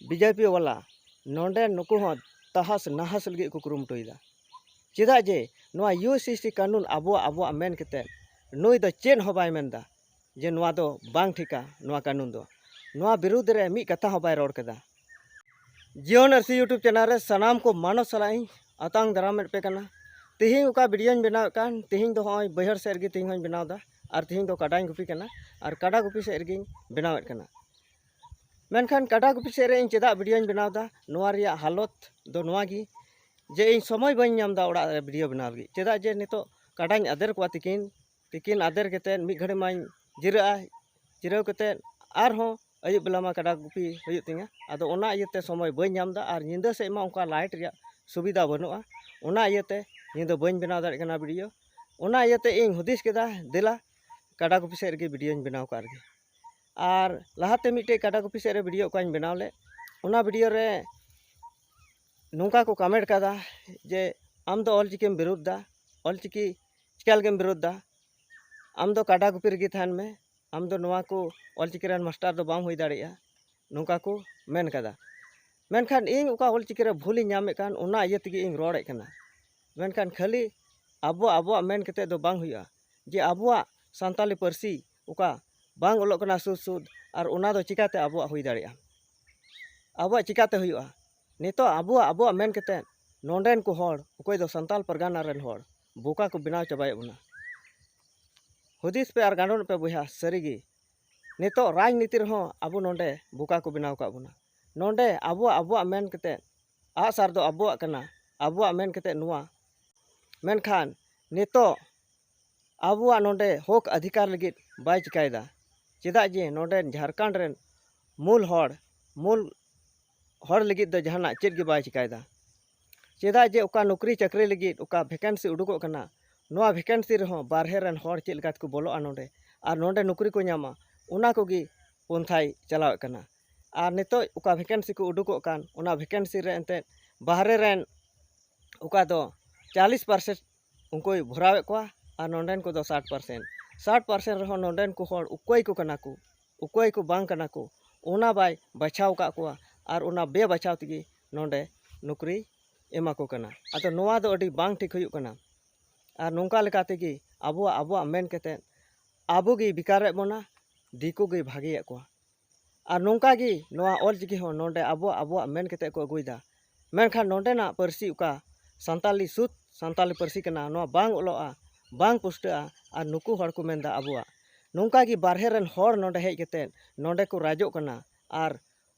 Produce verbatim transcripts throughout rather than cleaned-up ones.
B J P ᱵᱟᱞᱟ ᱱᱚᱰᱮ ᱱᱩᱠᱩ ᱦᱚᱸ ᱛᱟᱦᱟᱥ ᱱᱟᱦᱟᱥ ᱞᱟᱹᱜᱤᱫ ᱠᱚ ᱠᱩᱨᱩᱢᱩᱴᱩᱭᱮᱫᱟ᱾ ᱪᱮᱫᱟᱜ ᱡᱮ ᱱᱚᱣᱟ ᱮᱥ ᱥᱤ ᱮᱥ ᱴᱤ ᱠᱟᱹᱱᱩᱱ ᱟᱵᱚᱣᱟᱜ, ᱟᱵᱚᱣᱟᱜ ᱢᱮᱱ ᱠᱟᱛᱮᱫ ᱱᱩᱭ ᱫᱚ ᱪᱮᱫ ᱦᱚᱸ ᱵᱟᱭ ᱢᱮᱱᱫᱟ ᱡᱮ ᱱᱚᱣᱟ ᱫᱚ ᱵᱟᱝ ᱴᱷᱤᱠᱟ, ᱱᱚᱣᱟ ᱠᱟᱹᱱᱩᱱ ᱫᱚ᱾ ᱱᱚᱣᱟ ᱵᱤᱨᱩᱫᱽ ᱨᱮ ᱢᱤᱫ ᱠᱟᱛᱷᱟ ᱦᱚᱸ ᱵᱟᱭ ᱨᱚᱲ ᱠᱮᱫᱟ᱾ ᱡᱤᱭᱚᱱ ᱟᱹᱨᱥᱤ YouTube ᱪᱮᱱᱮᱞ ᱨᱮ ᱥᱟᱱᱟᱢ ᱠᱚ ᱢᱟᱱᱚᱛ ᱥᱟᱞᱟᱜ ᱤᱧ ᱟᱛᱟᱝ ᱫᱟᱨᱟᱢᱮᱫ ᱯᱮ ᱠᱟᱱᱟ᱾ ᱛᱮᱦᱮᱧ ᱚᱠᱟ ᱵᱷᱤᱰᱤᱭᱳᱧ ᱵᱮᱱᱟᱣᱮᱫ ᱠᱟᱱ, ᱛᱮᱦᱮᱧ ᱫᱚ ᱦᱚᱸᱜᱼᱚᱭ ᱵᱟᱹᱭᱦᱟᱹᱲ ᱥᱮᱫ ᱨᱮᱜᱮ ᱛᱮᱦᱮᱧ ᱦᱚᱸᱧ ᱵᱮᱱᱟᱣ ᱮᱫᱟ᱾ ᱟᱨ ᱛᱮᱦᱮᱧ ᱫᱚ ᱠᱟᱰᱟᱧ ᱜᱩᱯᱤ ᱠᱟᱱᱟ, ᱟᱨ ᱠᱟᱰᱟ ᱜᱩᱯᱤ ᱥᱮᱫ ᱨᱮᱜᱮᱧ ᱵᱮᱱᱟᱣᱮᱫ ᱠᱟᱱᱟ᱾ ᱢᱮᱱᱠᱷᱟᱱ ᱠᱟᱰᱟ ᱜᱩᱯᱤ ᱥᱮᱫ ᱨᱮ ᱤᱧ ᱪᱮᱫᱟᱜ ᱵᱷᱤᱰᱤᱭᱳᱧ ᱵᱮᱱᱟᱣ ᱮᱫᱟ, ᱱᱚᱣᱟ ᱨᱮᱭᱟᱜ ᱦᱟᱞᱚᱛ ᱫᱚ ᱱᱚᱣᱟ ᱜᱮ ᱡᱮ ᱤᱧ ᱥᱚᱢᱚᱭ ᱵᱟᱹᱧ ᱧᱟᱢ ᱮᱫᱟ ᱚᱲᱟᱜ ᱨᱮ ᱵᱷᱤᱰᱤᱭᱳ ᱵᱮᱱᱟᱣ ᱞᱟᱹᱜᱤᱫ᱾ ᱪᱮᱫᱟᱜ ᱡᱮ ᱱᱤᱛᱚᱜ ᱠᱟᱰᱟᱧ ᱟᱫᱮᱨ ᱠᱚᱣᱟ ᱛᱤᱠᱤᱱ, ᱛᱤᱠᱤᱱ ᱟᱫᱮᱨ ᱠᱟᱛᱮᱫ ᱢᱤᱫ ᱜᱷᱟᱹᱲᱤ ᱢᱟᱧ ᱡᱤᱨᱟᱹᱜᱼᱟ, ᱡᱤᱨᱟᱹᱣ ᱠᱟᱛᱮᱫ ᱟᱨᱦᱚᱸ ᱟᱹᱭᱩᱵ ᱵᱮᱞᱟ ᱢᱟ ᱠᱟᱰᱟ ᱜᱩᱯᱤ ᱦᱩᱭᱩᱜ ᱛᱤᱧᱟᱹ᱾ ᱟᱫᱚ ᱚᱱᱟ ᱤᱭᱟᱹᱛᱮ ᱥᱚᱢᱚᱭ ᱵᱟᱹᱧ ᱧᱟᱢ ᱮᱫᱟ, ᱟᱨ ᱧᱤᱫᱟᱹ ᱥᱮᱫ ᱢᱟ ᱚᱱᱠᱟ ᱞᱟᱭᱤᱴ ᱨᱮᱭᱟᱜ ᱥᱩᱵᱤᱫᱷᱟ ᱵᱟᱹᱱᱩᱜᱼᱟ᱾ ᱚᱱᱟ ᱤᱭᱟᱹᱛᱮ ᱧᱤᱫᱟᱹ ᱵᱟᱹᱧ ᱵᱮᱱᱟᱣ ᱫᱟᱲᱮᱭᱟᱜ ᱠᱟᱱᱟ ᱵᱷᱤᱰᱤᱭᱳ᱾ ᱚᱱᱟ ᱤᱭᱟᱹᱛᱮ ᱤᱧ ᱦᱩᱫᱤᱥ ᱠᱮᱫᱟ, ᱫᱮᱞᱟ ᱠᱟᱰᱟ ᱜᱩᱯᱤ ᱥᱮᱫ ᱨᱮᱜᱮ ᱵᱷᱤᱰᱤᱭᱳᱧ ᱵᱮᱱᱟᱣ ᱠᱟᱜ ᱨᱮᱜᱮ᱾ ᱟᱨ ᱞᱟᱦᱟᱛᱮ ᱢᱤᱫᱴᱮᱡ ᱠᱟᱰᱟ ᱜᱩᱯᱤ ᱥᱮᱫ ᱨᱮ ᱵᱷᱤᱰᱤᱭᱳ ᱚᱠᱟᱧ ᱵᱮᱱᱟᱣ ᱞᱮᱫ, ᱚᱱᱟ ᱵᱷᱤᱰᱤᱭᱳ ᱨᱮ ᱱᱚᱝᱠᱟ ᱠᱚ ᱠᱚᱢᱮᱱᱴ ᱠᱟᱫᱟ ᱡᱮ, "ᱟᱢ ᱫᱚ ᱚᱞᱪᱤᱠᱤᱢ ᱵᱤᱨᱩᱫᱽ ᱫᱟ, ᱚᱞᱪᱤᱠᱤ ᱪᱤᱠᱟ ᱞᱟᱹᱜᱤᱫ ᱮᱢ ᱵᱤᱨᱩᱫᱽ ᱫᱟ? ᱟᱢ ᱫᱚ ᱠᱟᱰᱟ ᱜᱩᱯᱤ ᱨᱮᱜᱮ ᱛᱟᱦᱮᱱ ᱢᱮ, ᱟᱢ ᱫᱚ ᱱᱚᱣᱟ ᱠᱚ ᱚᱞᱪᱤᱠᱤ ᱨᱮᱱ ᱢᱟᱥᱴᱟᱨ ᱫᱚ ᱵᱟᱢ ᱦᱩᱭ ᱫᱟᱲᱮᱭᱟᱜᱼᱟ", ᱱᱚᱝᱠᱟ ᱠᱚ ᱢᱮᱱ ᱠᱟᱫᱟ᱾ ᱢᱮᱱᱠᱷᱟᱱ ᱤᱧ ᱚᱠᱟ ᱚᱞᱪᱤᱠᱤ ᱨᱮ ᱵᱷᱩᱞᱤᱧ ᱧᱟᱢᱮᱫ ᱠᱟᱱ, ᱚᱱᱟ ᱤᱭᱟᱹ ᱛᱮᱜᱮ ᱤᱧ ᱨᱚᱲᱮᱫ ᱠᱟᱱᱟ᱾ ᱢᱮᱱᱠᱷᱟᱱ ᱠᱷᱟᱹᱞᱤ ᱟᱵᱚ, ᱟᱵᱚᱣᱟᱜ ᱢᱮᱱ ᱠᱟᱛᱮᱫ ᱫᱚ ᱵᱟᱝ ᱦᱩᱭᱩᱜᱼᱟ ᱡᱮ ᱟᱵᱚᱣᱟᱜ ᱥᱟᱱᱛᱟᱞᱤ ᱯᱟᱹᱨᱥᱤ ᱚᱠᱟ ᱵᱟᱝ ᱚᱞᱚᱜ ᱠᱟᱱᱟ ᱥᱩᱫ ᱥᱩᱫ, ᱟᱨ ᱚᱱᱟ ᱫᱚ ᱪᱤᱠᱟᱛᱮ ᱟᱵᱚᱣᱟᱜ ᱦᱩᱭ ᱫᱟᱲᱮᱭᱟᱜᱼᱟ? ᱟᱵᱚᱣᱟᱜ ᱪᱤᱠᱟᱛᱮ ᱦᱩᱭᱩᱜᱼᱟ? ᱱᱤᱛᱚᱜ ᱟᱵᱚᱣᱟᱜ, ᱟᱵᱚᱣᱟᱜ ᱢᱮᱱ ᱠᱟᱛᱮᱫ ᱱᱚᱰᱮᱱ ᱠᱚ ᱦᱚᱲ, ᱚᱠᱚᱭ ᱫᱚ ᱥᱟᱱᱛᱟᱞ ᱯᱟᱨᱜᱟᱱᱟ ᱨᱮᱱ ᱦᱚᱲ, ᱵᱚᱠᱟ ᱠᱚ ᱵᱮᱱᱟᱣ ᱪᱟᱵᱟᱭᱮᱫ ᱵᱚᱱᱟ᱾ ᱦᱩᱫᱤᱥ ᱯᱮ ᱟᱨ ᱜᱟᱸᱰᱚᱱ ᱯᱮ ᱵᱚᱭᱦᱟ, ᱥᱟᱹᱨᱤᱜᱮ ᱱᱤᱛᱚᱜ ᱨᱟᱡᱽᱱᱤᱛᱤ ᱨᱮᱦᱚᱸ ᱟᱵᱚ ᱱᱚᱰᱮ ᱵᱚᱠᱟ ᱠᱚ ᱵᱮᱱᱟᱣ ᱟᱠᱟᱫ ᱵᱚᱱᱟ᱾ ᱱᱚᱰᱮ ᱟᱵᱚᱣᱟᱜ, ᱟᱵᱚᱣᱟᱜ ᱢᱮᱱ ᱠᱟᱛᱮᱫ, ᱟᱜᱼᱥᱟᱨ ᱫᱚ ᱟᱵᱚᱣᱟᱜ ᱠᱟᱱᱟ, ᱟᱵᱚᱣᱟᱜ ᱢᱮᱱ ᱠᱟᱛᱮᱫ ᱱᱚᱣᱟ᱾ ᱢᱮᱱᱠᱷᱟᱱ ᱱᱤᱛᱚᱜ ᱟᱵᱚᱣᱟᱜ ᱱᱚᱰᱮ ᱦᱚᱠ ᱚᱫᱷᱤᱠᱟᱨ ᱞᱟᱹᱜᱤᱫ ᱵᱟᱭ ᱪᱤᱠᱟᱭᱮᱫᱟ᱾ ᱪᱮᱫᱟᱜ ᱡᱮ ᱱᱚᱰᱮᱱ ᱡᱷᱟᱲᱠᱷᱚᱸᱰ ᱨᱮᱱ ᱢᱩᱞ ᱦᱚᱲ, ᱢᱩᱞ ᱦᱚᱲ ᱞᱟᱹᱜᱤᱫ ᱫᱚ ᱡᱟᱦᱟᱱᱟᱜ ᱪᱮᱫ ᱜᱮ ᱵᱟᱭ ᱪᱤᱠᱟᱭᱮᱫᱟ᱾ ᱪᱮᱫᱟᱜ ᱡᱮ ᱚᱠᱟ ᱱᱚᱠᱨᱤ ᱪᱟᱹᱠᱨᱤ ᱞᱟᱹᱜᱤᱫ ᱚᱠᱟ ᱵᱷᱮᱠᱮᱱᱥᱤ ᱩᱰᱩᱠᱚᱜ ᱠᱟᱱᱟ, ᱱᱚᱣᱟ ᱵᱷᱮᱠᱮᱱᱥᱤ ᱨᱮᱦᱚᱸ ᱵᱟᱨᱦᱮ ᱨᱮᱱ ᱦᱚᱲ ᱪᱮᱫ ᱞᱮᱠᱟ ᱛᱮᱠᱚ ᱵᱚᱞᱚᱜᱼᱟ ᱱᱚᱰᱮ, ᱟᱨ ᱱᱚᱰᱮ ᱱᱚᱠᱨᱤ ᱠᱚ ᱧᱟᱢᱟ, ᱚᱱᱟ ᱠᱚᱜᱮ ᱯᱚᱱᱛᱷᱟᱭ ᱪᱟᱞᱟᱣᱮᱫ ᱠᱟᱱᱟ᱾ ᱟᱨ ᱱᱤᱛᱚᱜ ᱚᱠᱟ ᱵᱷᱮᱠᱮᱱᱥᱤ ᱠᱚ ᱩᱰᱩᱠᱚᱜ ᱠᱟᱱ, ᱚᱱᱟ ᱵᱷᱮᱠᱮᱱᱥᱤ ᱨᱮ ᱮᱱᱛᱮᱫ ᱵᱟᱦᱨᱮ ᱨᱮᱱ ᱚᱠᱟ ᱫᱚ ᱪᱟᱞᱤᱥ ᱯᱟᱨᱥᱮᱱᱴ ᱩᱱᱠᱩᱭ ᱵᱷᱚᱨᱟᱣᱮᱫ ᱠᱚᱣᱟ, ᱟᱨ ᱱᱚᱰᱮᱱ ᱠᱚᱫᱚ ᱥᱟᱴ ᱯᱟᱨᱥᱮᱱᱴ᱾ ᱥᱟᱴ ᱯᱟᱨᱥᱮᱱᱴ ᱨᱮᱦᱚᱸ ᱱᱚᱰᱮᱱ ᱠᱚ ᱦᱚᱲ ᱚᱠᱚᱭ ᱠᱚ ᱠᱟᱱᱟ ᱠᱚ, ᱚᱠᱚᱭ ᱠᱚ ᱵᱟᱝ ᱠᱟᱱᱟ ᱠᱚ, ᱚᱱᱟ ᱵᱟᱭ ᱵᱟᱪᱷᱟᱣ ᱟᱠᱟᱫ ᱠᱚᱣᱟ᱾ ᱟᱨ ᱚᱱᱟ ᱵᱮᱵᱟᱪᱷᱟᱣ ᱛᱮᱜᱮ ᱱᱚᱰᱮ ᱱᱚᱠᱨᱤ ᱮᱢᱟ ᱠᱚ ᱠᱟᱱᱟ᱾ ᱟᱫᱚ ᱱᱚᱣᱟ ᱫᱚ ᱟᱹᱰᱤ ᱵᱟᱝ ᱴᱷᱤᱠ ᱦᱩᱭᱩᱜ ᱠᱟᱱᱟ᱾ ᱟᱨ ᱱᱚᱝᱠᱟ ᱞᱮᱠᱟ ᱛᱮᱜᱮ ᱟᱵᱚᱣᱟᱜ, ᱟᱵᱚᱣᱟᱜ ᱢᱮᱱ ᱠᱟᱛᱮᱫ ᱟᱵᱚ ᱜᱮ ᱵᱮᱠᱟᱨᱮᱫ ᱵᱚᱱᱟ, ᱫᱤᱠᱩ ᱜᱮ ᱵᱷᱟᱜᱮᱭᱮᱫ ᱠᱚᱣᱟ᱾ ᱟᱨ ᱱᱚᱝᱠᱟ ᱜᱮ ᱱᱚᱣᱟ ᱚᱞ ᱪᱤᱠᱤ ᱦᱚᱸ ᱱᱚᱰᱮ ᱟᱵᱚᱣᱟᱜ, ᱟᱵᱚᱣᱟᱜ ᱢᱮᱱ ᱠᱟᱛᱮᱫ ᱠᱚ ᱟᱹᱜᱩᱭᱮᱫᱟ᱾ ᱢᱮᱱᱠᱷᱟᱱ ᱱᱚᱰᱮᱱᱟᱜ ᱯᱟᱹᱨᱥᱤ ᱚᱠᱟ ᱥᱟᱱᱛᱟᱞᱤ ᱥᱩᱫᱽ ᱥᱟᱱᱛᱟᱞᱤ ᱯᱟᱹᱨᱥᱤ ᱠᱟᱱᱟ, ᱱᱚᱣᱟ ᱵᱟᱝ ᱚᱞᱚᱜᱼᱟ, ᱵᱟᱝ ᱯᱩᱥᱴᱟᱹᱜᱼᱟ, ᱟᱨ ᱱᱩᱠᱩ ᱦᱚᱲ ᱠᱚ ᱢᱮᱱᱫᱟ ᱟᱵᱚᱣᱟᱜ᱾ ᱱᱚᱝᱠᱟ ᱜᱮ ᱵᱟᱨᱦᱮ ᱨᱮᱱ ᱦᱚᱲ ᱱᱚᱰᱮ ᱦᱮᱡ ᱠᱟᱛᱮᱫ ᱱᱚᱰᱮ ᱠᱚ ᱨᱟᱡᱚᱜ ᱠᱟᱱᱟ᱾ ᱟᱨ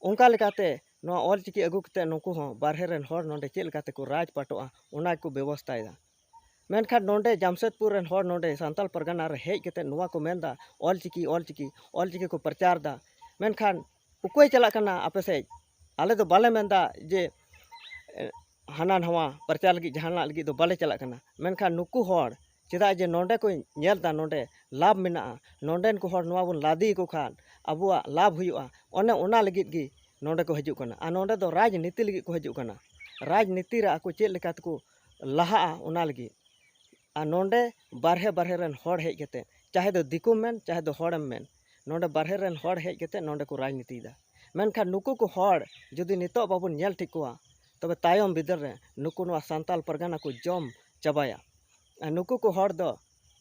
ᱚᱱᱠᱟ ᱞᱮᱠᱟᱛᱮ ᱱᱚᱣᱟ ᱚᱞ ᱪᱤᱠᱤ ᱟᱹᱜᱩ ᱠᱟᱛᱮᱫ ᱱᱩᱠᱩ ᱦᱚᱸ ᱵᱟᱨᱦᱮ ᱨᱮᱱ ᱦᱚᱲ ᱱᱚᱰᱮ ᱪᱮᱫ ᱞᱮᱠᱟ ᱛᱮᱠᱚ ᱨᱟᱡᱽ ᱯᱟᱴᱚᱜᱼᱟ, ᱚᱱᱟ ᱜᱮᱠᱚ ᱵᱮᱵᱚᱥᱛᱷᱟᱭᱮᱫᱟ᱾ ᱢᱮᱱᱠᱷᱟᱱ ᱱᱚᱰᱮ ᱡᱟᱢᱥᱮᱫᱽᱯᱩᱨ ᱨᱮᱱ ᱦᱚᱲ ᱱᱚᱰᱮ ᱥᱟᱱᱛᱟᱞ ᱯᱟᱨᱜᱟᱱᱟ ᱨᱮ ᱦᱮᱡ ᱠᱟᱛᱮᱫ ᱱᱚᱣᱟ ᱠᱚ ᱢᱮᱱᱫᱟ, "ᱚᱞ ᱪᱤᱠᱤ, ᱚᱞ ᱪᱤᱠᱤ, ᱚᱞ ᱪᱤᱠᱤ ᱠᱚ ᱯᱨᱚᱪᱟᱨ ᱫᱟ᱾" ᱢᱮᱱᱠᱷᱟᱱ ᱚᱠᱚᱭ ᱪᱟᱞᱟᱜ ᱠᱟᱱᱟ ᱟᱯᱮ ᱥᱮᱫ? ᱟᱞᱮ ᱫᱚ ᱵᱟᱞᱮ ᱢᱮᱱᱫᱟ ᱡᱮ, ᱮ, ᱦᱟᱱᱟ ᱱᱟᱣᱟ ᱯᱨᱚᱪᱟᱨ ᱞᱟᱹᱜᱤᱫ, ᱡᱟᱦᱟᱱᱟᱜ ᱞᱟᱹᱜᱤᱫ ᱫᱚ ᱵᱟᱞᱮ ᱪᱟᱞᱟᱜ ᱠᱟᱱᱟ᱾ ᱢᱮᱱᱠᱷᱟᱱ ᱱᱩᱠᱩ ᱦᱚᱲ ᱪᱮᱫᱟᱜ ᱡᱮ ᱱᱚᱰᱮ ᱠᱚ ᱧᱮᱞ ᱫᱟ, ᱱᱚᱰᱮ ᱞᱟᱵᱷ ᱢᱮᱱᱟᱜᱼᱟ, ᱱᱚᱰᱮᱱ ᱠᱚ ᱦᱚᱲ ᱱᱚᱣᱟ ᱵᱚᱱ ᱞᱟᱫᱮ ᱟᱠᱚ ᱠᱷᱟᱱ ᱟᱵᱚᱣᱟᱜ ᱞᱟᱵᱷ ᱦᱩᱭᱩᱜᱼᱟ, ᱚᱱᱮ ᱚᱱᱟ ᱞᱟᱹᱜᱤᱫ ᱜᱮ ᱱᱚᱰᱮ ᱠᱚ ᱦᱤᱡᱩᱜ ᱠᱟᱱᱟ᱾ ᱟᱨ ᱱᱚᱰᱮ ᱫᱚ ᱨᱟᱡᱽᱱᱤᱛᱤ ᱞᱟᱹᱜᱤᱫ ᱠᱚ ᱦᱤᱡᱩᱜ ᱠᱟᱱᱟ, ᱨᱟᱡᱽᱱᱤᱛᱤ ᱨᱮ ᱟᱠᱚ ᱪᱮᱫ ᱞᱮᱠᱟ ᱛᱮᱠᱚ ᱞᱟᱦᱟᱜᱼᱟ, ᱚᱱᱟ ᱞᱟᱹᱜᱤᱫ᱾ ᱟᱨ ᱱᱚᱰᱮ ᱵᱟᱨᱦᱮ ᱵᱟᱨᱦᱮ ᱨᱮᱱ ᱦᱚᱲ ᱦᱮᱡ ᱠᱟᱛᱮ, ᱪᱟᱦᱮ ᱫᱚ ᱫᱤᱠᱩᱢ ᱢᱮᱱ, ᱪᱟᱦᱮ ᱫᱚ ᱦᱚᱲᱮᱢ ᱢᱮᱱ, ᱱᱚᱰᱮ ᱵᱟᱨᱦᱮ ᱨᱮᱱ ᱦᱚᱲ ᱦᱮᱡ ᱠᱟᱛᱮ ᱱᱚᱰᱮ ᱠᱚ ᱨᱟᱡᱽᱱᱤᱛᱤᱭᱮᱫᱟ᱾ ᱢᱮᱱᱠᱷᱟᱱ ᱱᱩᱠᱩ ᱠᱚ ᱦᱚᱲ ᱡᱩᱫᱤ ᱱᱤᱛᱚᱜ ᱵᱟᱵᱚᱱ ᱧᱮᱞ ᱴᱷᱤᱠ ᱠᱚᱣᱟ, ᱛᱚᱵᱮ ᱛᱟᱭᱚᱢ ᱵᱤᱫᱟᱹᱞ ᱨᱮ ᱱᱩᱠᱩ ᱱᱚᱣᱟ ᱥᱟᱱᱛᱟᱞ ᱯᱟᱨᱜᱟᱱᱟ ᱠᱚ ᱡᱚᱢ ᱪᱟᱵᱟᱭᱟ᱾ ᱟᱨ ᱱᱩᱠᱩ ᱠᱚ ᱦᱚᱲ ᱫᱚ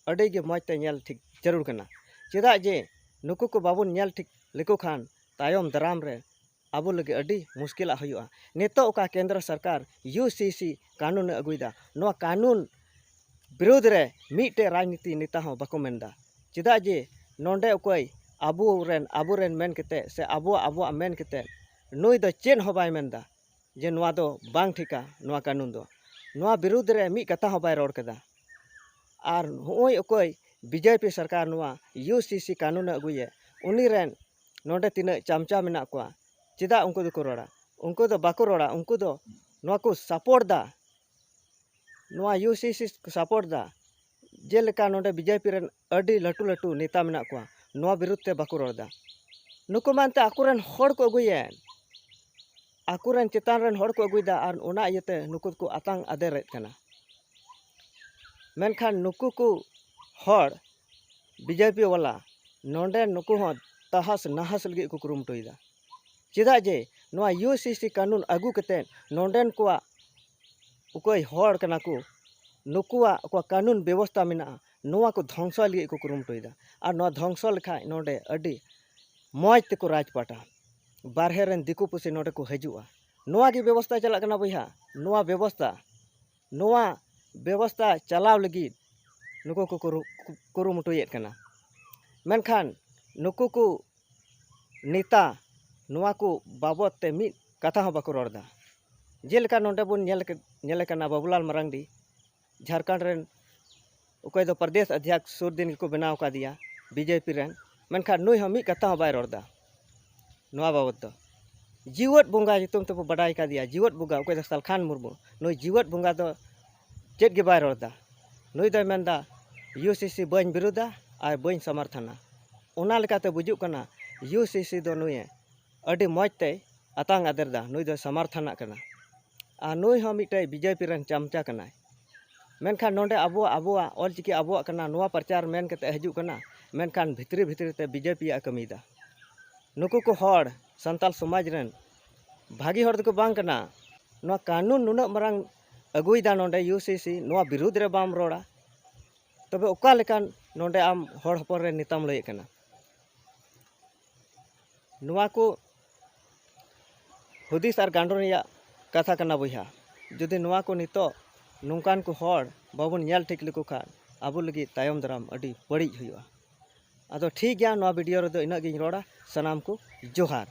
ᱟᱹᱰᱤ ᱜᱮ ᱢᱚᱡᱽ ᱛᱮ ᱧᱮᱞ ᱴᱷᱤᱠ ᱡᱟᱹᱨᱩᱲ ᱠᱟᱱᱟ᱾ ᱪᱮᱫᱟᱜ ᱡᱮ ᱱᱩᱠᱩ ᱠᱚ ᱵᱟᱵᱚᱱ ᱧᱮᱞ ᱴᱷᱤᱠ ᱞᱮᱠᱚ ᱠᱷᱟᱱ ᱛᱟᱭᱚᱢ ᱫᱟᱨᱟᱢ ᱨᱮ ᱟᱵᱚ ᱞᱟᱹᱜᱤᱫ ᱟᱹᱰᱤ ᱢᱩᱥᱠᱤᱞᱟᱜ ᱦᱩᱭᱩᱜᱼᱟ᱾ ᱱᱤᱛᱚᱜ ᱚᱠᱟ ᱠᱮᱱᱫᱨᱚ ᱥᱚᱨᱠᱟᱨ ᱭᱩ ᱥᱤ ᱥᱤ ᱠᱟᱹᱱᱩᱱᱮ ᱟᱹᱜᱩᱭᱮᱫᱟ, ᱱᱚᱣᱟ ᱠᱟᱹᱱᱩᱱ ᱵᱤᱨᱩᱫᱽ ᱨᱮ ᱢᱤᱫᱴᱮᱡ ᱨᱟᱡᱽᱱᱤᱛᱤ ᱱᱮᱛᱟ ᱦᱚᱸ ᱵᱟᱠᱚ ᱢᱮᱱᱫᱟ᱾ ᱪᱮᱫᱟᱜ ᱡᱮ ᱱᱚᱰᱮ ᱚᱠᱚᱭ ᱟᱵᱚ ᱨᱮᱱ, ᱟᱵᱚ ᱨᱮᱱ ᱢᱮᱱ ᱠᱟᱛᱮ ᱥᱮ ᱟᱵᱚᱣᱟᱜ, ᱟᱵᱚᱣᱟᱜ ᱢᱮᱱ ᱠᱟᱛᱮ ᱱᱩᱭ ᱫᱚ ᱪᱮᱫ ᱦᱚᱸ ᱵᱟᱭ ᱢᱮᱱᱫᱟ ᱡᱮ ᱱᱚᱣᱟ ᱫᱚ ᱵᱟᱝ ᱴᱷᱤᱠᱟ, ᱱᱚᱣᱟ ᱠᱟᱹᱱᱩᱱ ᱫᱚ᱾ ᱱᱚᱣᱟ ᱵᱤᱨᱩᱫᱽ ᱨᱮ ᱢᱤᱫ ᱠᱟᱛᱷᱟ ᱦᱚᱸ ᱵᱟᱭ ᱨᱚᱲ ᱠᱮᱫᱟ᱾ ᱟᱨ ᱦᱚᱸᱜᱼᱚᱭ ᱚᱠᱚᱭ ᱵᱤ ᱡᱮ ᱯᱤ ᱥᱚᱨᱠᱟᱨ ᱱᱚᱣᱟ ᱭᱩ ᱥᱤ ᱥᱤ ᱠᱟᱹᱱᱩᱱᱮ ᱟᱹᱜᱩᱭᱮᱫ, ᱩᱱᱤ ᱨᱮᱱ ᱱᱚᱰᱮ ᱛᱤᱱᱟᱹᱜ ᱪᱟᱢᱪᱟ ᱢᱮᱱᱟᱜ ᱠᱚᱣᱟ, ᱪᱮᱫᱟᱜ ᱩᱱᱠᱩ ᱫᱚᱠᱚ ᱨᱚᱲᱟ? ᱩᱱᱠᱩ ᱫᱚ ᱵᱟᱠᱚ ᱨᱚᱲᱟ, ᱩᱱᱠᱩ ᱫᱚ ᱱᱚᱣᱟ ᱠᱚ ᱥᱟᱯᱳᱨᱴ ᱫᱟ, ᱱᱚᱣᱟ ᱭᱩ ᱥᱤ ᱥᱤ ᱠᱚ ᱥᱟᱯᱳᱨᱴ ᱫᱟ᱾ ᱡᱮᱞᱮᱠᱟ ᱱᱚᱰᱮ ᱵᱤ ᱡᱮ ᱯᱤ ᱨᱮᱱ ᱟᱹᱰᱤ ᱞᱟᱹᱴᱩ ᱞᱟᱹᱴᱩ ᱱᱮᱛᱟ ᱢᱮᱱᱟᱜ ᱠᱚᱣᱟ, ᱱᱚᱣᱟ ᱵᱤᱨᱩᱫᱽ ᱛᱮ ᱵᱟᱠᱚ ᱨᱚᱲ ᱫᱟ᱾ ᱱᱩᱠᱩ ᱢᱟ ᱮᱱᱛᱮ ᱟᱠᱚᱨᱮᱱ ᱦᱚᱲ ᱠᱚ ᱟᱹᱜᱩᱭᱮᱫ, ᱟᱠᱚᱨᱮᱱ ᱪᱮᱛᱟᱱ ᱨᱮᱱ ᱦᱚᱲ ᱠᱚ ᱟᱹᱜᱩᱭᱮᱫᱟ, ᱟᱨ ᱚᱱᱟ ᱤᱭᱟᱹᱛᱮ ᱱᱩᱠᱩ ᱫᱚᱠᱚ ᱟᱛᱟᱝ ᱟᱫᱮᱨᱮᱫ ᱠᱟᱱᱟ᱾ ᱢᱮᱱᱠᱷᱟᱱ ᱱᱩᱠᱩ ᱠᱚ ᱦᱚᱲ, ᱵᱤ ᱡᱮ ᱯᱤ ᱵᱟᱞᱟ, ᱱᱚᱰᱮ ᱱᱩᱠᱩ ᱦᱚᱸ ᱛᱟᱦᱟᱥ ᱱᱟᱦᱟᱥ ᱞᱟᱹᱜᱤᱫ ᱠᱚ ᱠᱩᱨᱩᱢᱩᱴᱩᱭᱮᱫᱟ᱾ ᱪᱮᱫᱟᱜ ᱡᱮ ᱱᱚᱣᱟ ᱤᱭᱩ ᱥᱤ ᱥᱤ ᱠᱟᱹᱱᱩᱱ ᱟᱹᱜᱩ ᱠᱟᱛᱮᱫ ᱱᱚᱰᱮᱱ ᱠᱚᱣᱟᱜ ᱚᱠᱚᱭ ᱦᱚᱲ ᱠᱟᱱᱟ ᱠᱚ, ᱱᱩᱠᱩᱣᱟᱜ ᱚᱠᱟ ᱠᱟᱹᱱᱩᱱ ᱵᱮᱵᱚᱥᱛᱟ ᱢᱮᱱᱟᱜᱼᱟ, ᱱᱚᱣᱟ ᱠᱚ ᱫᱷᱚᱝᱥᱚ ᱞᱟᱹᱜᱤᱫ ᱠᱚ ᱠᱩᱨᱩᱢᱩᱴᱩᱭᱮᱫᱟ᱾ ᱟᱨ ᱱᱚᱣᱟ ᱫᱷᱚᱝᱥᱚ ᱞᱮᱠᱷᱟᱡ ᱱᱚᱰᱮ ᱟᱹᱰᱤ ᱢᱚᱡᱽ ᱛᱮᱠᱚ ᱨᱟᱡᱽᱯᱟᱴᱟ, ᱵᱟᱨᱦᱮ ᱨᱮᱱ ᱫᱤᱠᱩ ᱯᱩᱥᱤ ᱱᱚᱰᱮ ᱠᱚ ᱦᱤᱡᱩᱜᱼᱟ᱾ ᱱᱚᱣᱟ ᱜᱮ ᱵᱮᱵᱚᱥᱛᱟ ᱪᱟᱞᱟᱜ ᱠᱟᱱᱟ ᱵᱚᱭᱦᱟ, ᱱᱚᱣᱟ ᱵᱮᱵᱚᱥᱛᱟ, ᱱᱚᱣᱟ ᱵᱮᱵᱚᱥᱛᱟ ᱪᱟᱞᱟᱣ ᱞᱟᱹᱜᱤᱫ ᱱᱩᱠᱩ ᱠᱚ ᱠᱩᱨᱩ-, ᱠᱩᱨᱩᱢᱩᱴᱩᱭᱮᱫ ᱠᱟᱱᱟ᱾ ᱢᱮᱱᱠᱷᱟᱱ ᱱᱩᱠᱩ ᱠᱚ ᱱᱮᱛᱟ ᱱᱚᱣᱟ ᱠᱚ ᱵᱟᱵᱚᱫ ᱛᱮ ᱢᱤᱫ ᱠᱟᱛᱷᱟ ᱦᱚᱸ ᱵᱟᱠᱚ ᱨᱚᱲ ᱮᱫᱟ᱾ ᱡᱮᱞᱮᱠᱟ ᱱᱚᱰᱮ ᱵᱚᱱ ᱧᱮᱞ ᱠᱮ-, ᱧᱮᱞᱮ ᱠᱟᱱᱟ ᱵᱟᱵᱩᱞᱟᱞ ᱢᱟᱨᱟᱝᱰᱤ, ᱡᱷᱟᱲᱠᱷᱚᱸᱰ ᱨᱮᱱ ᱚᱠᱚᱭ ᱫᱚ ᱯᱨᱚᱫᱮᱥ ᱚᱫᱷᱭᱚᱠᱥ ᱥᱩᱨ ᱫᱤᱱ ᱜᱮᱠᱚ ᱵᱮᱱᱟᱣ ᱟᱠᱟᱫᱮᱭᱟ ᱵᱤ ᱡᱮ ᱯᱤ ᱨᱮᱱ, ᱢᱮᱱᱠᱷᱟᱱ ᱱᱩᱭ ᱦᱚᱸ ᱢᱤᱫ ᱠᱟᱛᱷᱟ ᱦᱚᱸ ᱵᱟᱭ ᱨᱚᱲ ᱮᱫᱟ ᱱᱚᱣᱟ ᱵᱟᱵᱚᱫ ᱫᱚ᱾ ᱡᱤᱣᱮᱫ ᱵᱚᱸᱜᱟ ᱧᱩᱛᱩᱢ ᱛᱮᱵᱚ ᱵᱟᱰᱟᱭ ᱠᱟᱫᱮᱭᱟ, ᱡᱤᱣᱮᱫ ᱵᱚᱸᱜᱟ, ᱚᱠᱚᱭ ᱫᱚ ᱥᱟᱞᱠᱷᱟᱱ ᱢᱩᱨᱢᱩ, ᱱᱩᱭ ᱡᱤᱣᱮᱫ ᱵᱚᱸᱜᱟ ᱫᱚ ᱪᱮᱫ ᱜᱮ ᱵᱟᱭ ᱨᱚᱲ ᱮᱫᱟ᱾ ᱱᱩᱭ ᱫᱚᱭ ᱢᱮᱱᱫᱟ, ᱤᱭᱩ ᱥᱤ ᱥᱤ ᱵᱟᱹᱧ ᱵᱤᱨᱩᱫᱷᱟ ᱟᱨ ᱵᱟᱹᱧ ᱥᱚᱢᱚᱨᱛᱷᱚᱱᱟ᱾ ᱚᱱᱟ ᱞᱮᱠᱟᱛᱮ ᱵᱩᱡᱩᱜ ᱠᱟᱱᱟ ᱤᱭᱩ ᱥᱤ ᱥᱤ ᱫᱚ ᱱᱩᱭᱮ ᱟᱹᱰᱤ ᱢᱚᱡᱽ ᱛᱮᱭ ᱟᱛᱟᱝ ᱟᱫᱮᱨ ᱮᱫᱟ, ᱱᱩᱭ ᱫᱚᱭ ᱥᱚᱢᱚᱨᱛᱷᱚᱱᱟᱜ ᱠᱟᱱᱟ᱾ ᱟᱨ ᱱᱩᱭ ᱦᱚᱸ ᱢᱤᱫᱴᱮᱡ ᱵᱤ ᱡᱮ ᱯᱤ ᱨᱮᱱ ᱪᱟᱢᱪᱟ ᱠᱟᱱᱟᱭ᱾ ᱢᱮᱱᱠᱷᱟᱱ ᱱᱚᱰᱮ ᱟᱵᱚᱣᱟᱜ, ᱟᱵᱚᱣᱟᱜ ᱚᱞᱪᱤᱠᱤ ᱟᱵᱚᱣᱟᱜ ᱠᱟᱱᱟ, ᱱᱚᱣᱟ ᱯᱨᱚᱪᱟᱨ ᱢᱮᱱ ᱠᱟᱛᱮ ᱦᱤᱡᱩᱜ ᱠᱟᱱᱟ, ᱢᱮᱱᱠᱷᱟᱱ ᱵᱷᱤᱛᱨᱤ ᱵᱷᱤᱛᱨᱤ ᱛᱮ ᱵᱤ ᱡᱮ ᱯᱤ ᱭᱟᱜ ᱠᱟᱹᱢᱤᱭᱮᱫᱟ᱾ ᱱᱩᱠᱩ ᱠᱚ ᱦᱚᱲ ᱥᱟᱱᱛᱟᱞ ᱥᱚᱢᱟᱡᱽ ᱨᱮᱱ ᱵᱷᱟᱹᱜᱤ ᱦᱚᱲ ᱫᱚᱠᱚ ᱵᱟᱝ ᱠᱟᱱᱟ᱾ ᱱᱚᱣᱟ ᱠᱟᱹᱱᱩᱱ ᱱᱩᱱᱟᱹᱜ ᱢᱟᱨᱟᱝ ᱟᱹᱜᱩᱭᱮᱫᱟ ᱱᱚᱰᱮ ᱤᱭᱩ ᱥᱤ ᱥᱤ, ᱱᱚᱣᱟ ᱵᱤᱨᱩᱫᱽ ᱨᱮ ᱵᱟᱢ ᱨᱚᱲᱟ, ᱛᱚᱵᱮ ᱚᱠᱟ ᱞᱮᱠᱟᱱ ᱱᱚᱰᱮ ᱟᱢ ᱦᱚᱲ ᱦᱚᱯᱚᱱ ᱨᱮ ᱱᱮᱛᱟᱢ ᱞᱟᱹᱭᱮᱫ ᱠᱟᱱᱟ? ᱱᱚᱣᱟ ᱠᱚ ᱦᱩᱫᱤᱥ ᱟᱨ ᱜᱟᱱᱰᱚ ᱨᱮᱭᱟᱜ ᱠᱟᱛᱷᱟ ᱠᱟᱱᱟ ᱵᱚᱭᱦᱟ᱾ ᱡᱩᱫᱤ ᱱᱚᱣᱟ ᱠᱚ ᱱᱤᱛᱚᱜ ᱱᱚᱝᱠᱟᱱ ᱠᱚ ᱦᱚᱲ ᱵᱟᱵᱚᱱ ᱧᱮᱞ ᱴᱷᱤᱠ ᱞᱮᱠᱚ ᱠᱷᱟᱱ, ᱟᱵᱚ ᱞᱟᱹᱜᱤᱫ ᱛᱟᱭᱚᱢ ᱫᱟᱨᱟᱢ ᱟᱹᱰᱤ ᱵᱟᱹᱲᱤᱡ ᱦᱩᱭᱩᱜᱼᱟ᱾ ᱟᱫᱚ ᱴᱷᱤᱠ ᱜᱮᱭᱟ, ᱱᱚᱣᱟ ᱵᱷᱤᱰᱤᱭᱳ ᱨᱮᱫᱚ ᱤᱱᱟᱹᱜ ᱜᱤᱧ ᱨᱚᱲᱟ᱾ ᱥᱟᱱᱟᱢ ᱠᱚ ᱡᱚᱦᱟᱨ᱾